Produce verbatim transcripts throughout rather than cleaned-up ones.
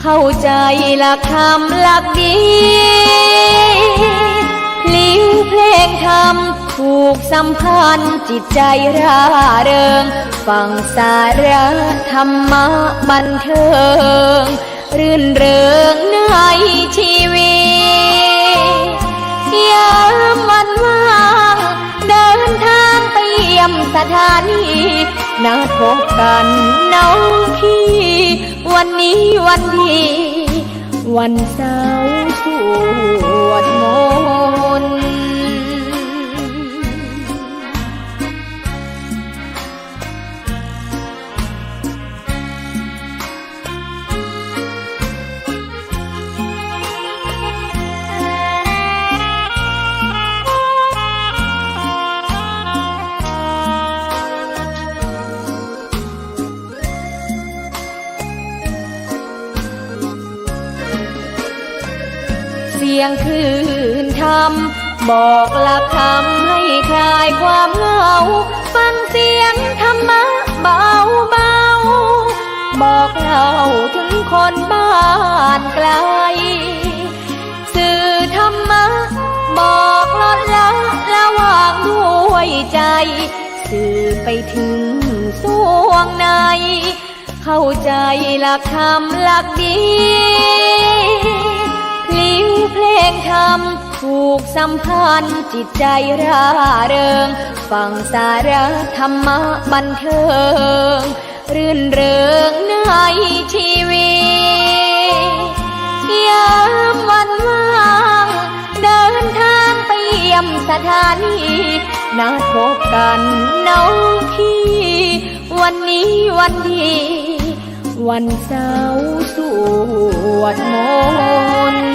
เข้าใจ๋หลักธรรมหลักดี พลิ้วเพลงธรรมผูกสัมพันธ์ จิตใจ๋ร่าเริง ฟังสาระธรรมะบันเทิง รื่นเริงในชีวิต ยามวันว่าง เดินทางไปเยี่ยมสถานี นัดพบกั๋นน้องพี่ วันนี้วันดี วันเสาร์สวดมนต์ เสียงคลื่นธรรม บอกหลักธรรมให้คลายความเหงา ฟังเสียงธรรมะเบาๆ บอกเล่าถึงคนบ้านไกล สื่อธรรมะบอกลดละละวางด้วยใจ๋ สื่อไปถึงส่วงใน เข้าใจ๋หลักธรรมหลักดี พลิ้วเพลงธรรมผูกสัมพันธ์ จิตใจ๋ร่าเริง ฟังสาระธรรมะบันเทิง รื่นเริงในชีวิต ยามวันว่าง เดินทางไปเยี่ยมสถานี นัดพบกั๋นน้องพี่ วันนี้วันดี วันเสาร์สวดมนต์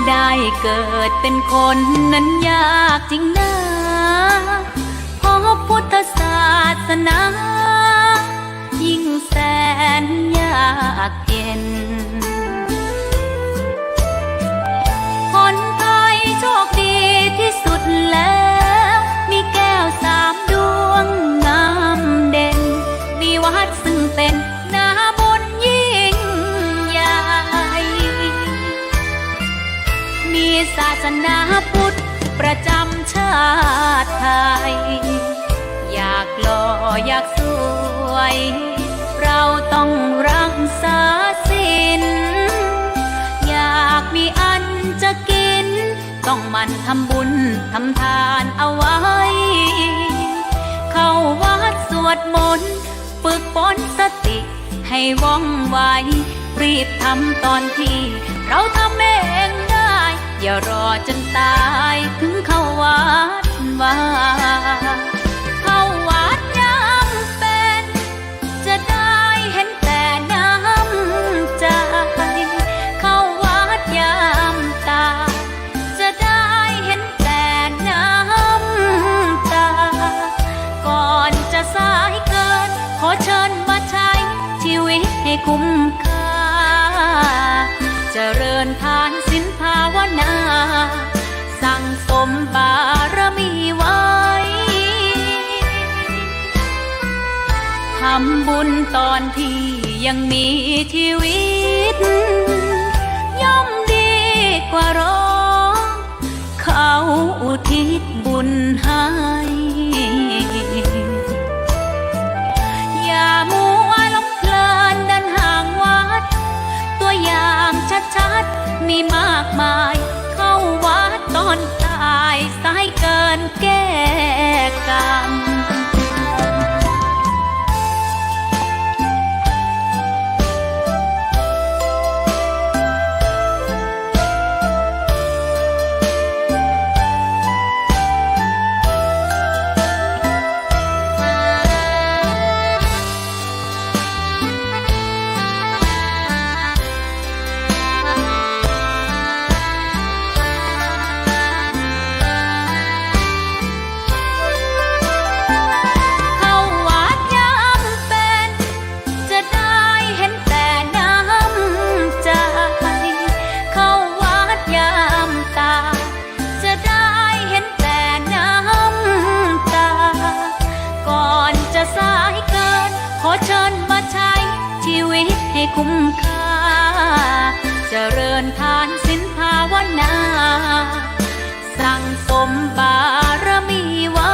ได้เกิดเป็นคนนั้นยากจริงนา พบพุทธศาสนา ยิ่งแสนยากเย็น คนไทยโชคดีที่สุดแล้ว มีแก้วสามดวงงามเด่น มีวัดซึ่งเป็นนาบุญยิ่งใหญ่ มีศาสนาพุทธประจำชาติไทย อยากหล่ออยากสวย เราต้องรักษาศีล อยากมีอันจะกิน ต้องหมั่นทำบุญทำทานเอาไว้ เข้าวัดสวดมนต์ ฝึกฝนสติให้ว่องไว รีบทำตอนที่เราทำเองได้ อย่ารอจนตายถึงเข้าวัดวา เข้าวัดยามเป็น จะได้เห็นแต่น้ำใจ เข้าวัดยามตาย จะได้เห็นแต่น้ำตา ก่อนจะสายเกิน ขอเชิญมาใช้ชีวิตให้คุ้มค่า เจริญทานศีลภาวนา สั่งสมบารมีไว้ ทำบุญตอนที่ยังมีชีวิต ย่อมดีกว่ารอ เขาอุทิศบุญ คนต๋ายสายเกินแก้กรรม เข้าวัดยามเป๋น จะได้หันแต่น้ำใจ๋ เข้าวัดยามต๋าย จะได้หันแต่น้ำต๋า ก่อนจะสายเกิน ขอเจิญมาใจ๊จีวิตหื้อคุ้มค่า เจริญทานศีลภาวนา สั่งสมบารมีไว้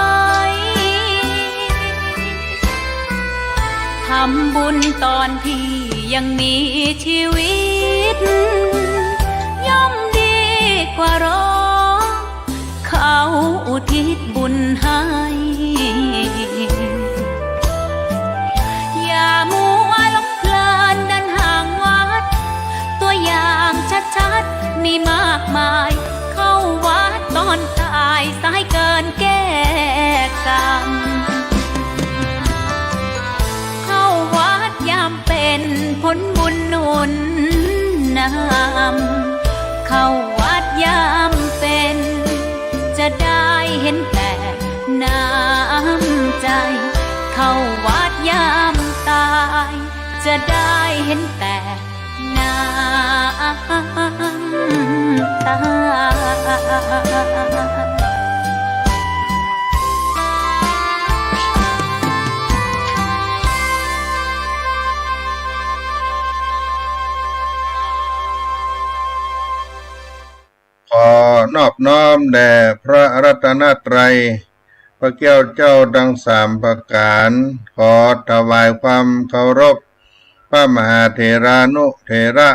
ทำบุญต๋อนตี้ยังมีจีวิต ย่อมดีกว่ารอ เขาอุทิศบุญหื้อ อย่ามัวหลงเพลินเดินห่างวัด ตั๋วอย่างชัดๆ มีมากมาย เข้าวัดต๋อนต๋ายสายเกินแก้กรรม เข้าวัดยามเป๋นผลบุญหนุนนำ เข้าวัดยามเป๋น จะได้หันแต่น้ำใจ๋ เข้าวัดยามต๋าย จะได้หันแต่น้ำต๋า ขอนอบน้อมแด่พระรัตนตรัย พระแก้วเจ้าตังสามประก๋าน ขอถวายความเคารพ พระมหาเถรานุเถระ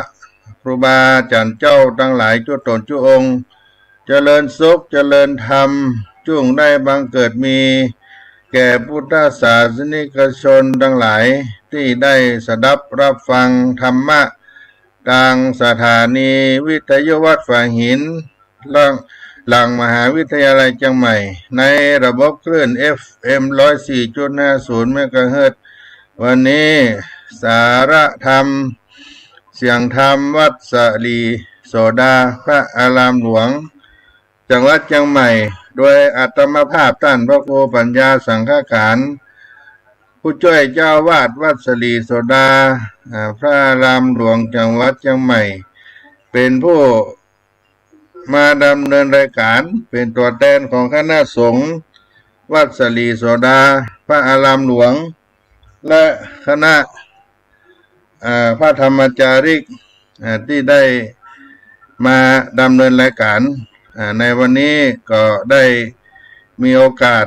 ครูบาอาจ๋ารย์เจ้าตังหลายจุ๊ต๋นจุ๊องค์ เจริญสุขเจริญธรรม จุ่งได้บังเกิดมี แก่พุทธศาสนิกชนตังหลาย ตี้ได้สดับรับฟังธรรมะ ตางสถานีวิทยุวัดฝายหิน หลัง หลังมหาวิทยาลัยเจียงใหม่ ในระบบคลื่น เอฟเอ็ม ร้อยสี่จุดห้าศูนย์ เมกะเฮิรตซ์ วันนี้ สาระธรรม เสียงธรรม วัดสะหลีโสดา พระอารามหลวง จังหวัดเจียงใหม่ โดยอาตมาภาพต้านพระครูปัญญาสังฆการ ผู้จ้วยเจ้าอาวาสวัดสะหลีโสดา อ่า พระอารามหลวงจังหวัดเจียงใหม่ เป๋นผู้มาดำเนินรายก๋าน เป๋นตั๋วแตนของคณะสงฆ์วัดสะหลีโสดา พระอารามหลวง และคณะ อ่า พระธรรมจาริก อ่า ตี้ได้มาดำเนินรายก๋าน อ่า ในวันนี้ก็ได้มีโอกาส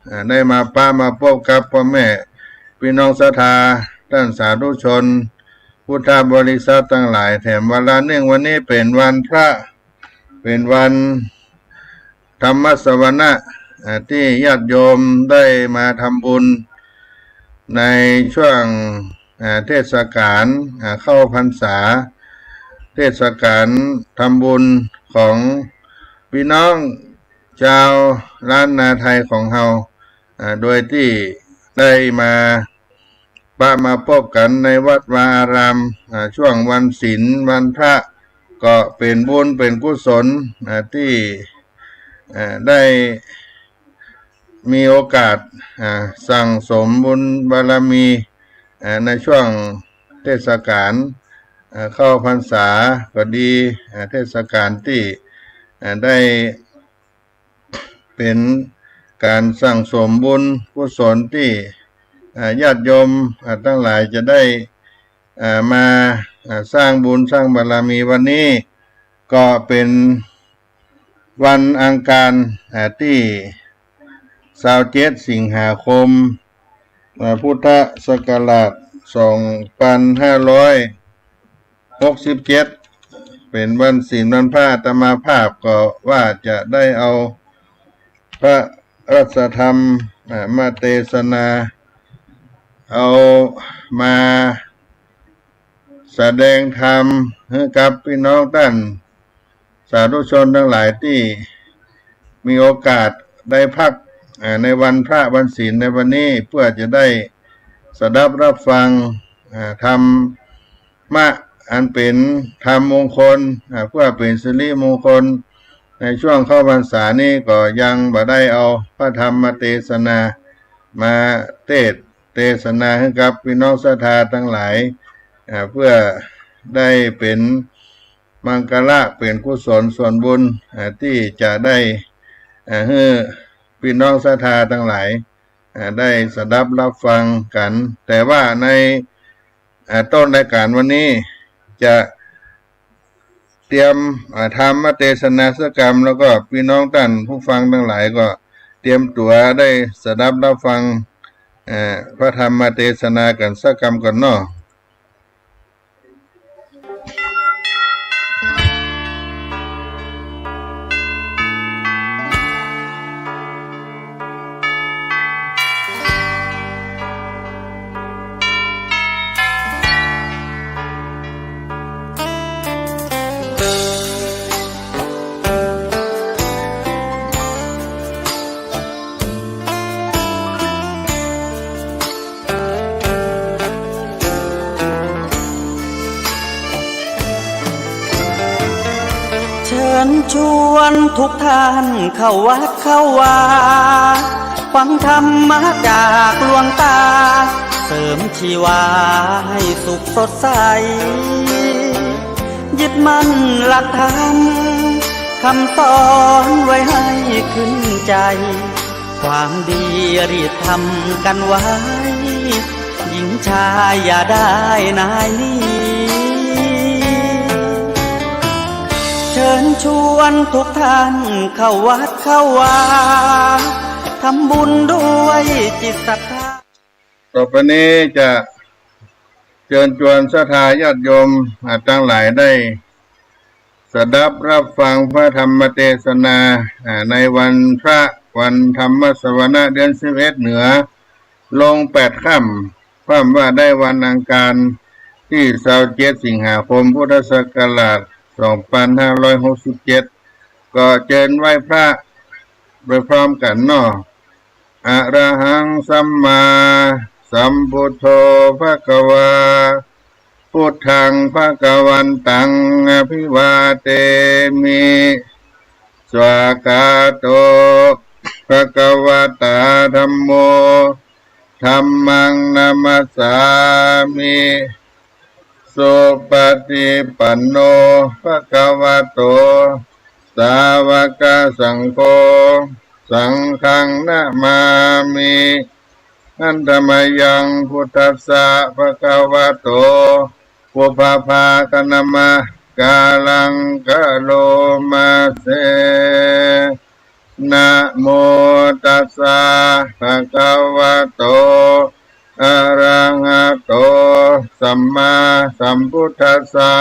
อ่า ได้มาปะมาปบกับป้อแม่ปี้น้องศรัทธา ต้านสาธุชน พุทธบริษัทตังหลาย แถมวาระเนื่องวันนี้เป๋นวันพระ เป๋นวัน ธรรมสวนะ อ่า ตี้ญาติโยมได้มาทำบุญในช่วง อ่า เทศกาล อ่า เข้าพรรษา เทศกาลทำบุญของปี้น้องจาวล้านนาไทยของเฮา อ่า โดยตี้ได้มา ปะมาปบกั๋นในวัดวาอาราม อ่า ช่วงวันศีลวันพระ ก็เป๋นบุญเป๋นกุศล อ่า ตี้ อ่า ได้มีโอกาส อ่า สั่งสมบุญบารมี อ่า ในช่วงเทศกาล อ่า เข้าพรรษาก็ดี อ่า เทศกาลตี้ อ่า ได้ เป๋นก๋านสั่งสมบุญกุศลตี้ อ่า ญาติโยม อ่า ตังหลายจะได้ อ่า มา อ่า สร้างบุญสร้างบารมี วันนี้ก็เป๋นวันอังคาร อ่า ตี้ซาวเจ็ดสิงหาคม อ่า พุทธศักราชสองปันห้าร้อยหกสิบเจ็ด เป็นวันศีลวันพระ อาตมาภาพก็ว่าจะได้เอาพระราชธรรม อ่า มาเตสนา เอามาแสดงธรรมหื้อกับปี้น้องต้านสาธุชนตังหลายตี้มีโอกาสได้พัก อ่า ในวันพระวันศีลในวันนี้ เพื่อจะได้สดับฮับฟัง อ่า ธรรมะอันเป๋นธรรมมงคล อ่า เพื่อเป๋นสิริมงคล ในช่วงเข้าพรรษานี้ก็ยังบ่ได้เอาพระธรรมเตสนามาเตสน์ เตสนาหื้อกับปี้น้องศรัทธาตังหลาย อ่า เพื่อได้เป๋นมังคละ เป๋นกุศลส่วนบุญ อ่า ตี้จะได้ อ่า หื้อปี้น้องศรัทธาตังหลาย อ่า ได้สดับฮับฟังกั๋น แต่ว่าใน อ่า ต้นรายก๋านวันนี้จะ เตรียม อ่า ธรรมเตสนาสักกำ แล้วก็ปี้น้องต้านผู้ฟังตังหลายก็เตรียมตั๋วได้สดับฮับฟัง เอ่อ พระธรรมเตสนากั๋นสักกำก่อนเนาะ เชิญชวนทุกท่านเข้าวัดเข้าวา ฟังธรรมะจากหลวงตา เสริมชีวาให้สุขสดใส ยึดมั่นหลักธรรม คำสอนไว้ให้ขึ้นใจ ความดีรีบทำกันไว้ หญิงชายอย่าได้นายหนี เชิญชวนทุกท่านเข้าวัดเข้าวา ทำบุญด้วยจิตศรัทธา ต่อไปนี้จะเชิญชวนศรัทธาญาติโยม อ่า ตังหลายได้ สดับฮับฟังพระธรรมเตสนา อ่า ในวันพระ วันธรรมสวณะ เดือนสิบเอ็ดเหนือ ลงแปดค่ำ ความว่าได้วันอังคารตี้ซาวเจ็ดสิงหาคม พุทธศักราชสองพันห้าร้อยหกสิบเจ็ด ก็เจิญไหว้พระไปพร้อมกั๋นเนาะ Arahaṃ sammāsambuddho bhagavā, buddhaṃ bhagavantaṃ abhivādemi. Svākkhāto bhagavatā dhammo, dhammaṃ namassāmi. Supaṭipanno bhagavato sāvakasaṅgho, saṅghaṃ namāmi. Handa mayaṃ buddhassa bhagavato pubbabhāganamaskāraṃ karoma se. Namo tassa bhagavato arahato sammāsambuddhassa.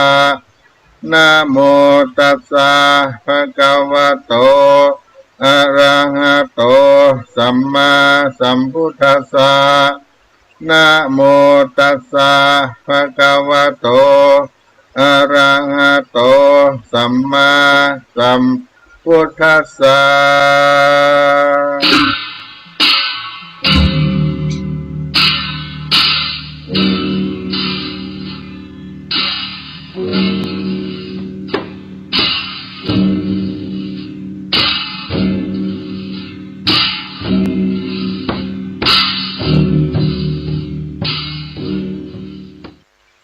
Namo tassa bhagavato arahato sammāsambuddhassa. Namo tassa bhagavato arahato sammāsambuddhassa.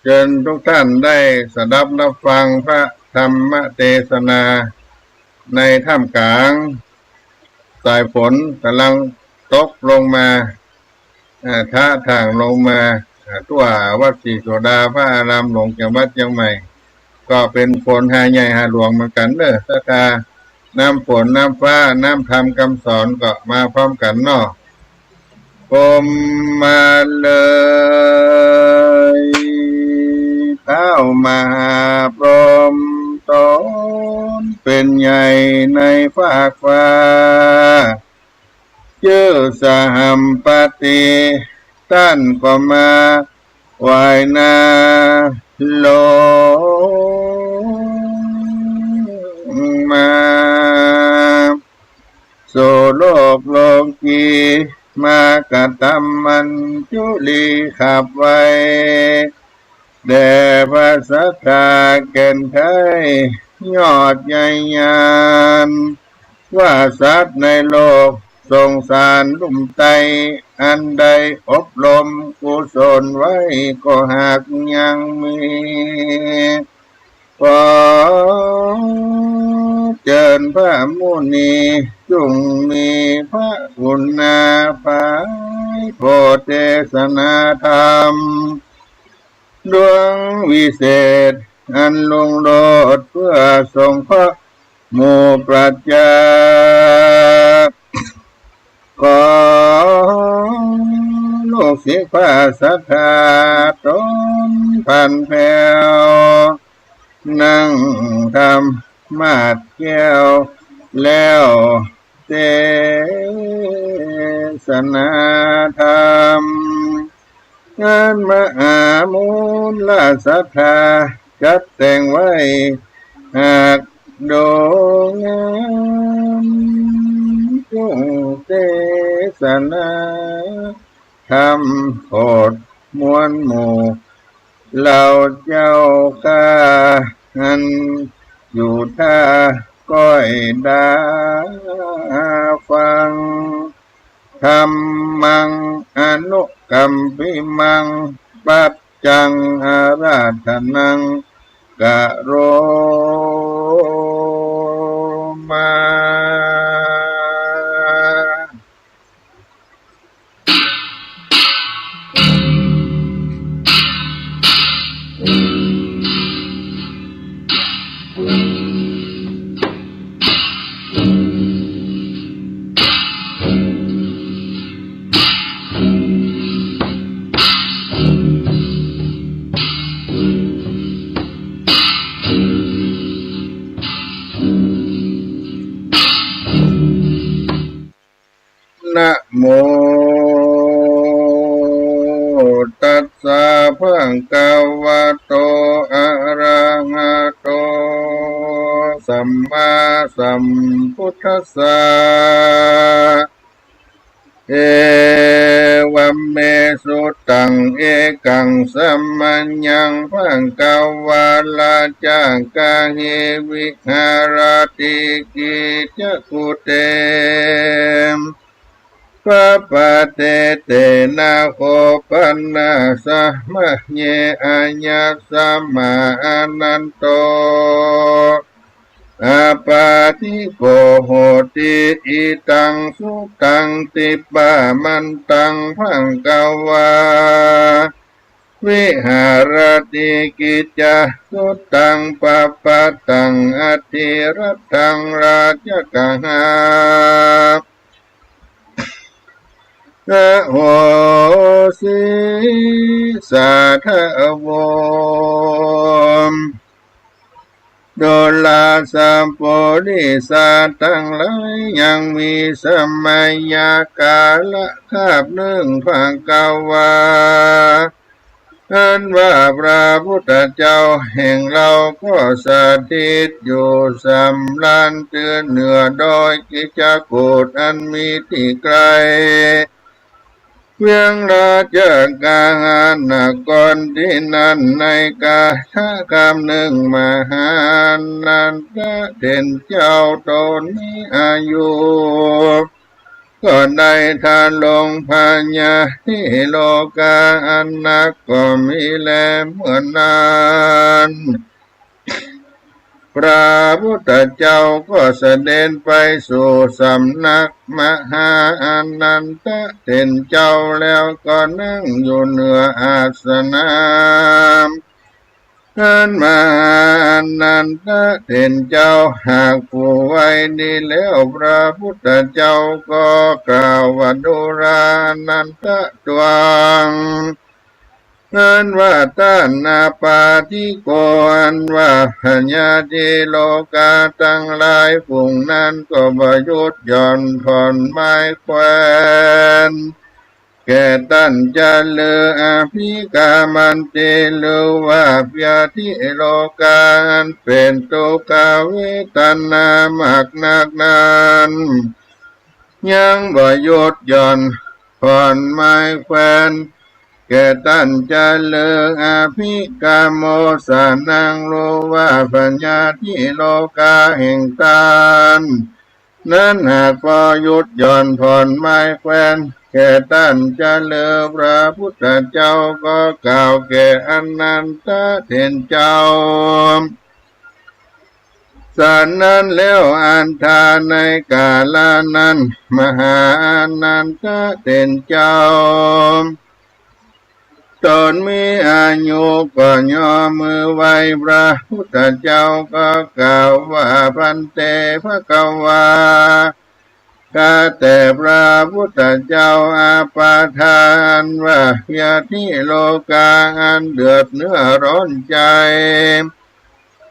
เจิญทุกท่านได้สดับฮับฟังพระธรรมเตสนา ในท่ามกลางสายฝนก่ำลังตกลงมา อ่า ทะถ่างลงมา อ่า ทั่ววัดศรีโสดา พระอารามหลวงจังหวัดเจียงใหม่ ก็เป๋นฝนหาใหญ่หาหลวงเหมือนกั๋นเน่อ ศรัทธา น้ำฝน น้ำฟ้า น้ำธรรมกำสอนก็มาพร้อมกั๋นเนาะ พรหมมาเลย ท้าวมหาพรหม ต๋นเป๋นใหญ่ในฟากฟ้า จื้อสหัมปติ ต้านก็มาไหว้หน้าลงมา สู่โลกโลกี มากระตำมัญจุลีขับไว แด่พระสัตถาแก่นไท้ ยอดใหญ่ยาน ว่าสัตว์ในโลกสงสารลุ่มไต้ อันได้อบรมกุศลไว้ก็หากยังมี ขอเจิญพระมุนี จุ่งมีพระกุณาภายโผดเตสนาธรรม ดวงวิเศษอันรุ่งโรจน์ เพื่อสงเคราะห์หมู่ปรัชญา ขอลูกศิษย์พระสัตถาต๋นพันแผ้ว นั่งทำมาดแก้วแล้ว เตสนาธรรม งานมหามูลศรัทธา จัดแต่งไว้หากโดงาม จุ่งเตสนาธรรม โผดมวลหมู่ เหล่าเจ้าข้า อันอยู่ท่าก้อยดาฟัง ธัมมังอนุกัมปิมัง ปัจจังอาราธนัง กะโรมา นะโม ตัสสะ ภะคะวะโต อะระหะโต สัมมาสัมพุทธัสสะ เอวัมเม สุตัง เอกัง สัมมัญญัง ภะคะวา ราชะ กะหิ วิหะระติ กิจจะกุเต ปะปะเต เตนะ โค ปะนะ สะ มะเย อะยัสมะ อะนันโต อะปาติโก โหติ อิตัง สุตัง ทิปปะมันตัง ภะคะวา วิหะระติ กิจจะ สุตัง ปะปะตัง อะธิรัตถัง ราชะกะหา อะโหสิ สาทะโว ดูราสะ ปุริสะตังหลาย ยังมีสมัยยะกาละคาบนึ่ง ภะคะวา อันว่าพระพุทธเจ้าแห่งเราก็สถิตอยู่สำราญ ตื้อเหนือดอยกิจจกูฏ อันมีตี้ไกล เวียงราชกะหานคร ตี้นั้นในกาละคาบนึ่ง มหาอานันทะเถรเจ้าตนมีอายุ ก็ได้ทรงพยาธิโรคาอันหนักก็มีแล เมื่อนั้น พระพุทธเจ้าก็เสด็จไปสู่สำนักมหาอานันทะเถรเจ้า แล้วก็นั่งอยู่เหนืออาสนะ อันมหาอานันทะเถรเจ้าหากผู้ไว้ดีแล้ว พระพุทธเจ้าก็กล่าวว่า ดูราอานันทะตวัง อันว่าต้านอปาติโก อันว่าพญาธิโลกาตังหลายฝูงนั้นก็บ่หยุดหย่อนผ่อนไม้แควน แก่ต้านจะลือ อภิกามันติ หรือว่าพญาธิโลกาอันเป๋นตุ๊กขเวทนามากนักนั้น ยังบ่หยุดหย่อนผ่อนไม้แควน แก่ต้านจะลือ อภิกาโมสานัง รู้ว่าพญาธิโลกาแห่งต้านนั้นหากบ่หยุดหย่อนผ่อนไม้แควน แก่ต้านจะลือ พระพุทธเจ้าก็กล่าวแก่อนันทะเถรเจ้า สันนั้นแล้วอันทาในกาละนั้น มหาอนันทะเถรเจ้า ต๋นมีอายุก็ย่อมือไหว้พระพุทธเจ้าก็กล่าวว่า ภันเต ภควา ข้าแต่พระพุทธเจ้า อปาทา อันว่าพญาธิโลกาอันเดือดเนื้อร้อนใจ๋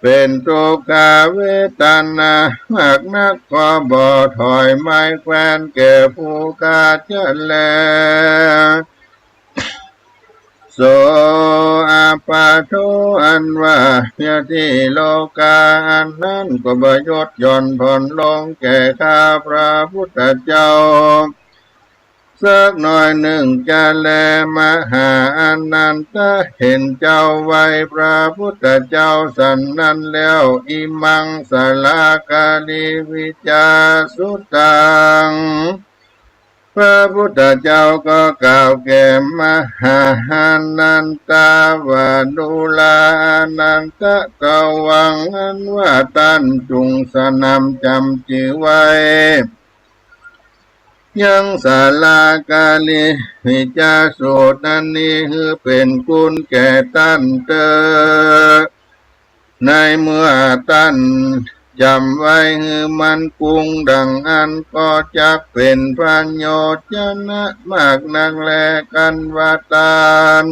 เป๋นตุ๊กขเวทนามากนัก ก็บ่ถอยไม้แควนแก่ผู้ข้าจะแล โส อปาโท อันว่าพญาธิโลกาอันนั้นก็บ่หยุดหย่อนผ่อนลงแก่ข้าพระพุทธเจ้า สักหน่อยนึ่งจะแล มหาอนันทะเถรเจ้าไหว้พระพุทธเจ้าสันนั้นแล้ว อิมังสาลาการี วิจาสุตัง พระพุทธเจ้าก็กล่าวแก่มหาอนันทะว่า ดูราอานันทะ ตวัง อันว่าต้านจุ่งสนำจ๋ำจือไว้ ยังสาลาการี วิจาสูตรอันนี้หื้อเป๋นคุณแก่ต้านเต๊อะ ในเมื่อต้านจ๋ำไว้หื้อมั่นกุ้งดังอั้น ก็จักเป๋นประโยชน์จะนะมากนักแล กันว่าต้าน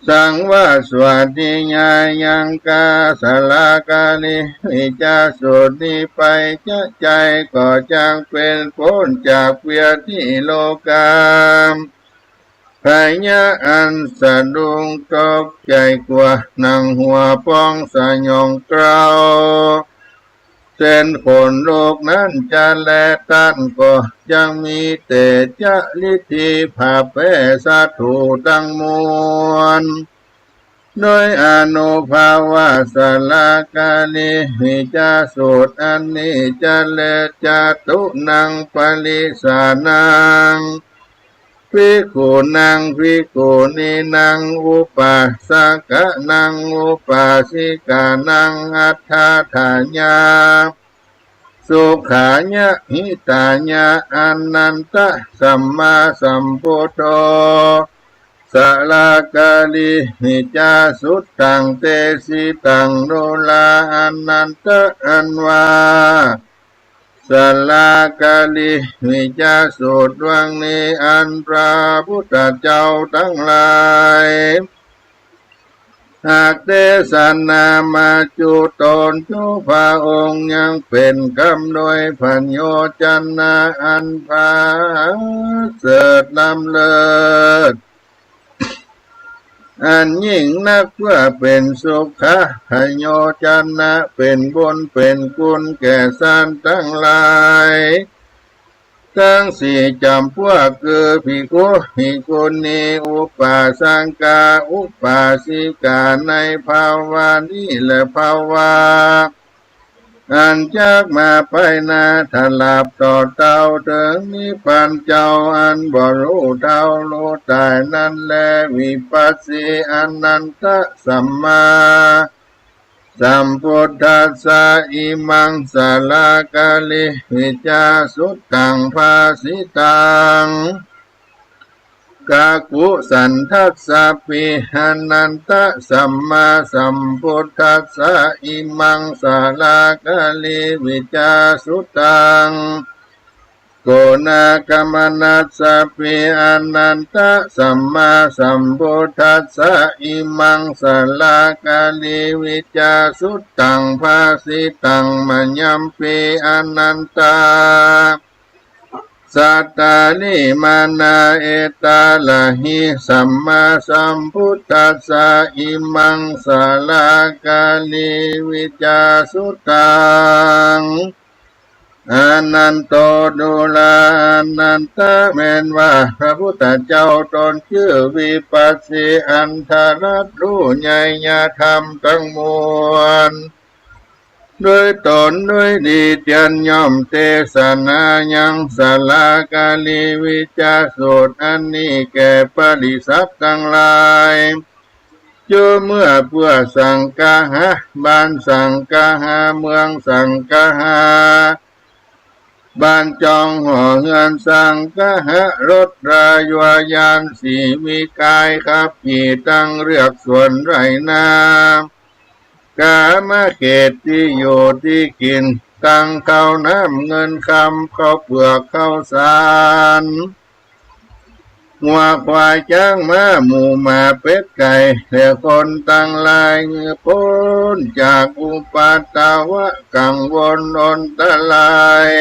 สังวาสวัตติยายัง กาสาลาการี วิจาสูตรนี้ไปจะใจ๋ ก็จักเป๋นป๊นจากพญาธิโลกา พยาอันสะดุ้งตกใจ๋กั๋ว หนังหัวปองสยองเกร้า เส้นขนลุกนั้นจะแล ต้านก็ยังมีเตจะฤทธิผาแพ้ศัตรูตังมวล โดยอานุภาพว่าสาลาการี วิจาสูตรอันนี้จะแล จตุนังปริสานัง ภิกขุนัง ภิกขุนีนัง อุปาสกะนัง อุปาสิกานัง อัฏฐาทายะ สุขายะ หิตายะ อนันทะสัมมาสัมพุทโธ สาลาการี วิจาสุตัง เตสิตัง ดูราอานันทะ อันว่า สาลาการี วิจาสูตรดังนี้ อันพระพุทธเจ้าตังหลาย หากเตสนามาจุตน จุพระองค์ยังเป๋นกำโดยประโยชน์จะนะอันประเสริฐล้ำเลิศ อันยิ่งนัก เปื้อเป๋นสุขะประโยชน์จะนะ เป๋นบุญเป๋นคุณแก่สัตว์ตังหลาย ตังสี่จ๋ำพวก คือภิกขุ ภิกขุณี อุปาสกะ อุปาสิกา ในภาวะนี้และภาวะ อันจักมาไปหน้า ตราบต่อเต้าเถิงนิพพานเจ้า อันบ่ฮู้เฒ่าฮู้ต๋ายนั้นแล วิปัสสี อนันทะสัมมาสัมพุทธัสสะ อิมังสาลาการี วิจาสุตัง ภาสิตัง กักขุสันทัสสะปิ อนันทะสัมมาสัมพุทธัสสะ อิมังสาลาการี วิจาสุตัง โกณากัมมนัสสะปิ อานันทะ สัมมาสัมพุทธัสสะ อิมังสะลากะลีวิจจาสุตตัง ภาสิตัง มะยัมปิ อานันทะ สัตตาลีมานา เอตาละหิ สัมมาสัมพุทธัสสะ อิมังสะลากะลีวิจจาสุตตัง อานันโต ดูราอานันทะ แม้นว่าพระพุทธเจ้าต๋นจื้อวิปัสสีอันทะลัดฮู้ใหญ่ยธรรมตังมวล โดยต๋นโดยดี เตียนย่อมเตสนายังสะลากะลีวิจจาสูตรอันนี้แก่ปริษัทตังหลาย อยู่เมื่อเปื้อสังกะหะ บ้านสังกะหะ เมืองสังกะหะ บ้านจองห่อเฮือนสังกะหะ รถรายวายานสี่วิกายขับขี่ตังเฮือกสวนไฮ่นา กามาเขตตี้อยู่ตี้กิ๋น ตังข้าวน้ำเงินคำ ข้าวเปือกข้าวสาลี งัวควายจ๊างม้าหมูหมาเป็ดไก่ และคนตังหลาย หื้อป๊นจากอุปัตตวะกังวลอันตราย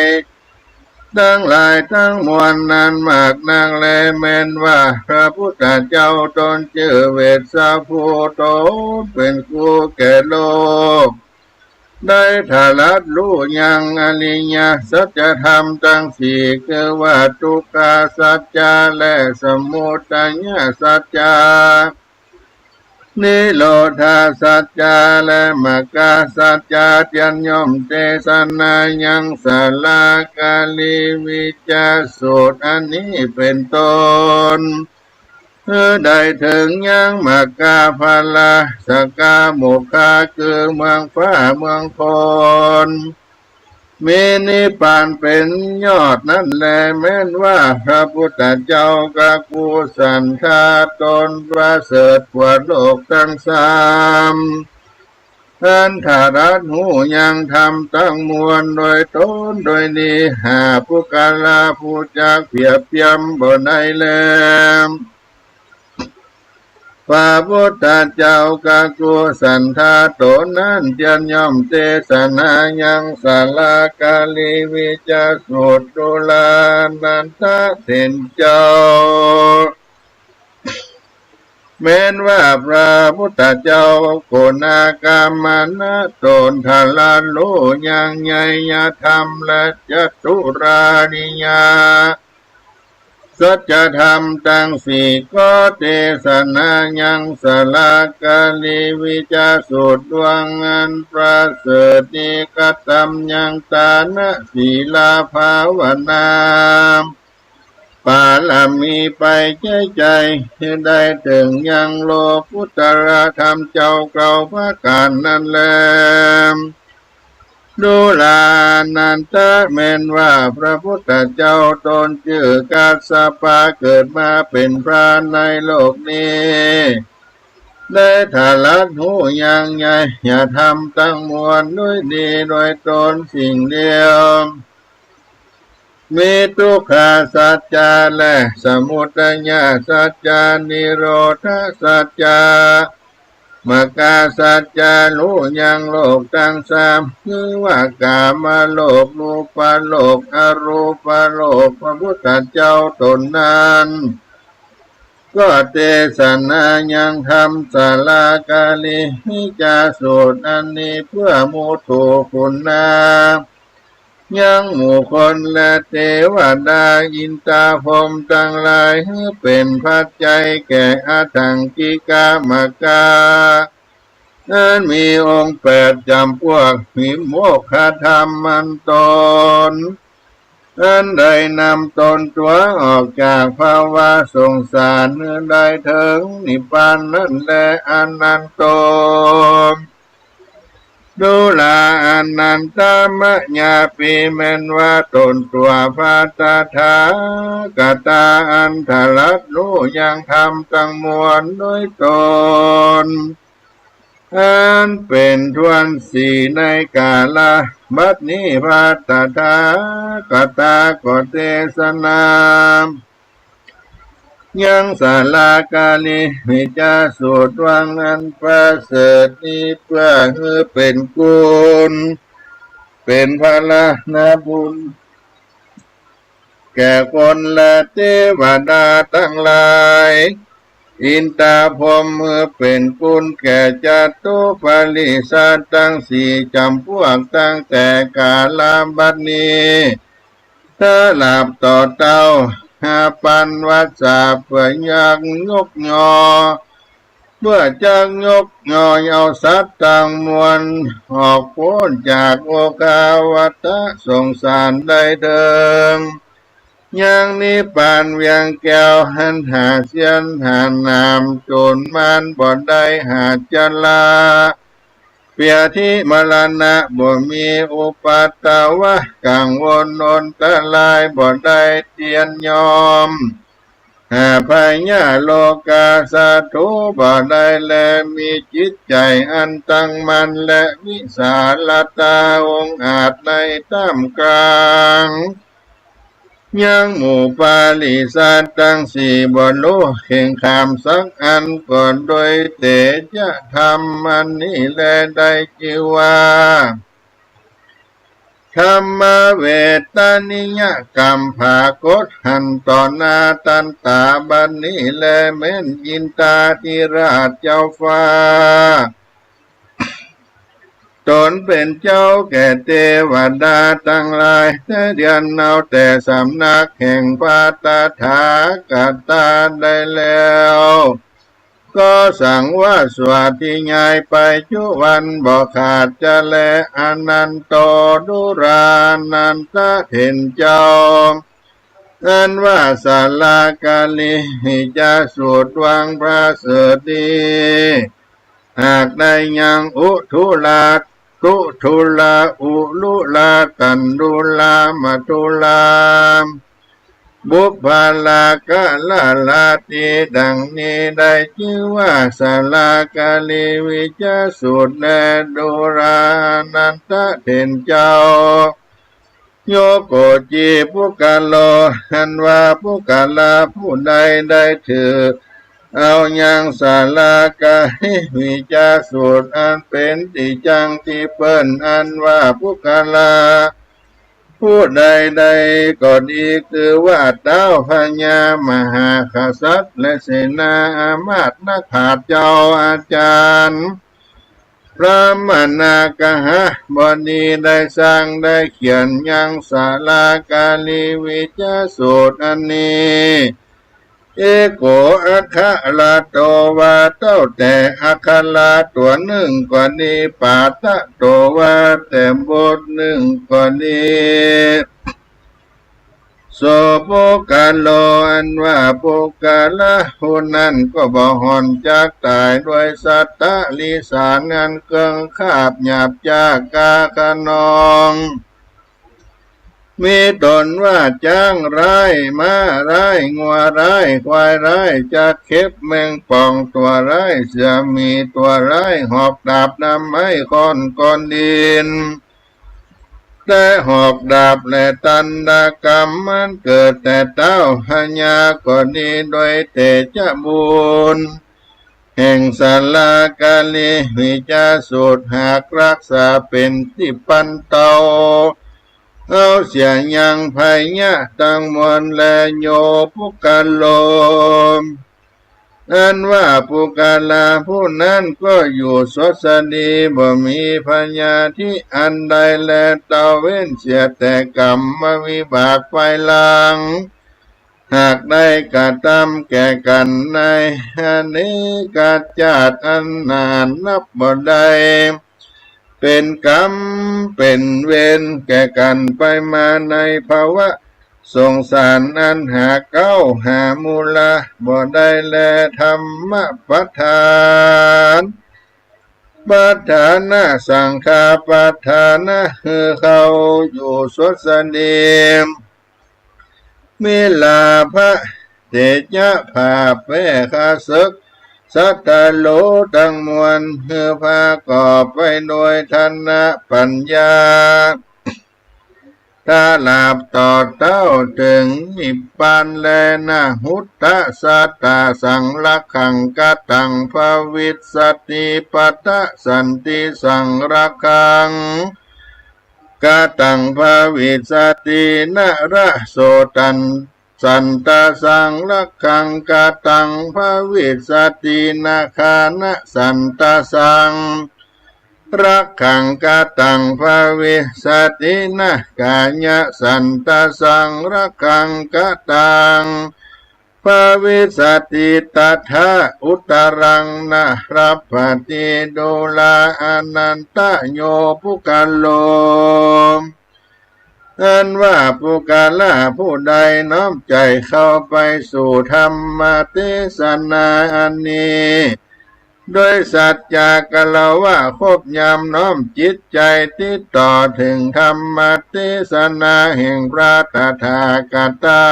ตังหลายตังมวลนั้นมากนักแล แม้นว่าพระพุทธเจ้าต๋นจื้อเวสสะภู ต๋นเป๋นครูแก่โลก ได้ทะลัดฮู้ยังอริยสัจธรรมตังสี่ คือว่าทุกขสัจจะและสมุทัยสัจจะ นิโรธสัจจะและมรรคสัจจะ เตียนย่อมเตสนายังสะลากะลีวิจจาสูตรอันนี้เป๋นต้น หื้อได้เถิงยังมรรคผละสกาโมกขะ คือเมืองฟ้าเมืองฝน มีนิพพานเป๋นยอดนั้นแล แม้นว่าพระพุทธเจ้ากกุสันทะต๋นประเสริฐกว่าโลกตังสาม อันทะลัดฮู้ยังธรรมตังมวลโดยต๋นโดยดี หาปุคคละผู้จักเปียบเตียมบ่ได้แล พระพุทธเจ้ากกุสันทะต๋นนั้น เตียนย่อมเตสนายังสะลากะลีวิจจาสูตร ดูราอานันทะ เถรเจ้า แม้นว่าพระพุทธเจ้าโกณากัมมนะต๋นทะลัดฮู้ยังไยยธรรมและจัตุราริยสัจธรรมตังสี่ ก็เตสนายังสะลากะลีวิจจาสูตรดวงอันประเสริฐนี้ กะตำยังตานะสีลาภาวนา ปารมีไปใจ๊ใจ๊ หื้อได้เถิงยังโลกุตตรธรรมเจ้าเก้าประก๋านนั้นแล ดูราอานันทะ แม้นว่าพระพุทธเจ้าต๋นจื้อกัสสปะ เกิดมาเป๋นพรานในโลกนี้ ได้ทะลัดฮู้ยังไยยธรรมตังมวลโดยดีโดยต๋นสิ่งเดียว มีทุกขสัจจะและสมุทัยสัจจะ นิโรธสัจจะ มรรคสัจจะ ฮู้ยังโลกตังสาม คือว่ากามโลก รูปโลก อรูปโลก พระพุทธเจ้าต๋นนั้น ก็เตสนายังธรรมสะลากะลีวิจจาสูตรอันนี้ เปื้อหมู่ถูกขุนนา ยังหมู่คนและเตวดา อินตาพรหมตังหลาย หื้อเป๋นปัจจัยแก่อทังกิกะมรรคา อันมีองค์แปดจ๋ำปวก วิโมกขธรรมอันต๋น อันได้นำต๋นตั๋วออกจากภวะสงสาร หื้อได้เถิงนิพพานนั้นแล อานันโต ดูราอานันทะ มะยาปี แม้นว่าต๋นตั๋วพระตถาคตาอันทะลัดฮู้ยังธรรมตังมวลโดยต๋น อันเป๋นถ้วนสี่ในก๋าละบัดนี้ พระตถาคตาก็เตสนา ยังสาลากาลิวิจจสูตรวังอันประเสริฐนี้ เปื้อหื้อเป๋นกุณ เป๋นพลานะบุญ แก่คนและเตวดาตังหลาย อินตาพรหม หื้อเป๋นกุณแก่จตุปริษฐตังสี่จ๋ำปวก ตั้งแต่ก๋าละบัดนี้ ตราบต่อเต้าห้าปันวัสสา เปื้อยังยกยอ เปื้อจักยกยอเอาสัตว์ตังมวล ออกป๊นจากโอฆาวัฏสงสารได้เถิง ยังนิพพานเวียงแก้วหั้น หาเสี้ยนหาหนามโจ๋นมานบ่ได้ หาจรา เปียธิมรณะบ่มี อุปัตตวะกังวลอนตรายบ่ได้เตียนยอม หาพยาโรคาศัตรูบ่ได้ และมีจิตใจ๋อันตั้งมั่น และวิสาลตาองอาจในต้ามก๋าง ยังหมู่ปริษฐตังสี่บ่ฮู้เข่งขามสักอัน ก็โดยเตชะธรรมอันนี้แล ได้จื้อว่า ธัมมเวทนิยกรรม ผากฏหั้นต่อหน้าตันต๋าบัดนี้แล แม่นอินทาธิราชเจ้าฟ้า ต๋นเป๋นเจ้าแก่เตวดาตังหลาย ได้เตียนเอาแต่สำนักแห่งพระตถาคตาได้แล้ว ก็สั่งว่า สวัสดียายไปจุวันบ่ขาดจะแล อนันโต ดูรานันทะเถรเจ้า อันว่าสาลากาลิวิจจสูตรวังประเสริฐนี้ หากได้ยังอุทุลา ทุทุลา อุลุลา กัณฑุลา มทุลา บุพพาลากะละลาติ ดังนี้ ได้จื้อว่าสาลากาลิวิจจสูตรแล ดูรานันทะเถรเจ้า โยโกจีปุคคโล อันว่าปุคคละผู้ใดได้ถือเอายังสาลากาลิวิจจสูตร อันเป๋นตี้จั้งตี้เปิ้น อันว่าปุคคละผู้ใดได้ก็ดี คือว่าเต๊าพญามหากษัตริย์ และเสนาอามาตย์ นักปราชญ์เจ้าอาจ๋ารย์ พระมนากหบดีได้สร้างได้เขียนยังสาลากาลิวิจจสูตรอันนี้ เอโกอักขระโตวา เต๊าแต่อักขระตั๋วนึ่งก็ดี ปาฐะโตวา แต่บทนึ่งก็ดี โส ปุคคโล อันว่าปุคคละผู้นั้นก็บ่ห่อนจากต๋าย โดยสัตว์ติริสารอันเกิ่งคาบหยาบจ๊ากาคะนอง มีต๋นว่าจ๊างร้าย ม้าร้าย งัวร้าย ควายร้าย จักเข็บแมงป่องตั๋วร้าย เสือหมีตั๋วร้าย หอกดาบด้ามไม้ ค้อนก้อนดิน แต่หอกดาบและตัณฑกรรม มันเกิดแต่เต๊าพญาก็ดี โดยเตชะบุญแห่งสาลากาลิวิจจสูตร หากรักษาเป๋นตี้ปันเตาเอาเสียยังภัยยะตังมวลแล โย ปุคคโล อันว่าปุคคละผู้นั้นก็อยู่สวัสดี บ่มีพยาธิอันใดแล ตะเว้นเสียแต่กรรมวิบากภายหลัง หากได้กระทำแก่กั๋นในอเนกชาติอันนานับบ่ได้ เป๋นกรรมเป๋นเวรแก่กั๋นไปมาในภวะสงสารอันหาเก๊าหามูลบ่ได้แล ธัมมะปะทาน ปะทานะ สังฆาปะทานะ หื้อเข้าอยู่สวัสดี มีลาภะ เตชะ ผาแป้ข้าศึก ส สัตโต ตังมวล หื้อประกอบไปโดยทัณฑ์ปัญญา ตราบต่อเต้าเถิงนิพพานแล นะ หุตตะ สัตตะ สังรักขัง กตัง ภวิสสติ ปัตตะ สันติ สังรักขัง กตัง ภวิสสติ นะระโสตัน สันตะ สังรักขัง กตัง ภวิสสติ นะ ฆานะ สันตะ สังรักขัง กตัง ภวิสสติ นะ กายะ สันตะ สังรักขัง กตัง ภวิสสติ ตถา อุตตรัง นะ รัพพติ ดูรา อนันตะ โย ปุคคโล อันว่าปุคคละผู้ใดน้อมใจ๋เข้าไปสู่ธรรมเตสนาอันนี้ โดยสัจจะกะละวะครบยำ น้อมจิตใจ๋ติดต่อเถิงธรรมเตสนาแห่งพระตถาคตา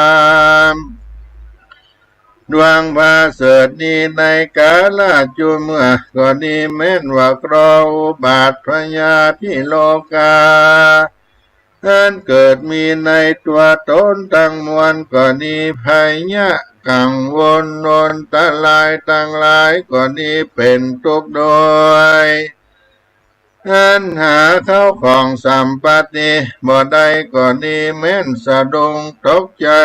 ดวงประเสริฐนี้ ในกาละจุเมื่อก็ดี แม้นว่าเคราะห์อุบัติพยาธิโรคา อันเกิดมีในตัวตนตังมวลก็ดี ภัยยะกังวลอันตรายตังหลายก็ดี เป๋นตุ๊กข์โดย อันหาเข้าของสัมปติบ่ได้ก็ดี แม้นสะดุ้งตกใจ๋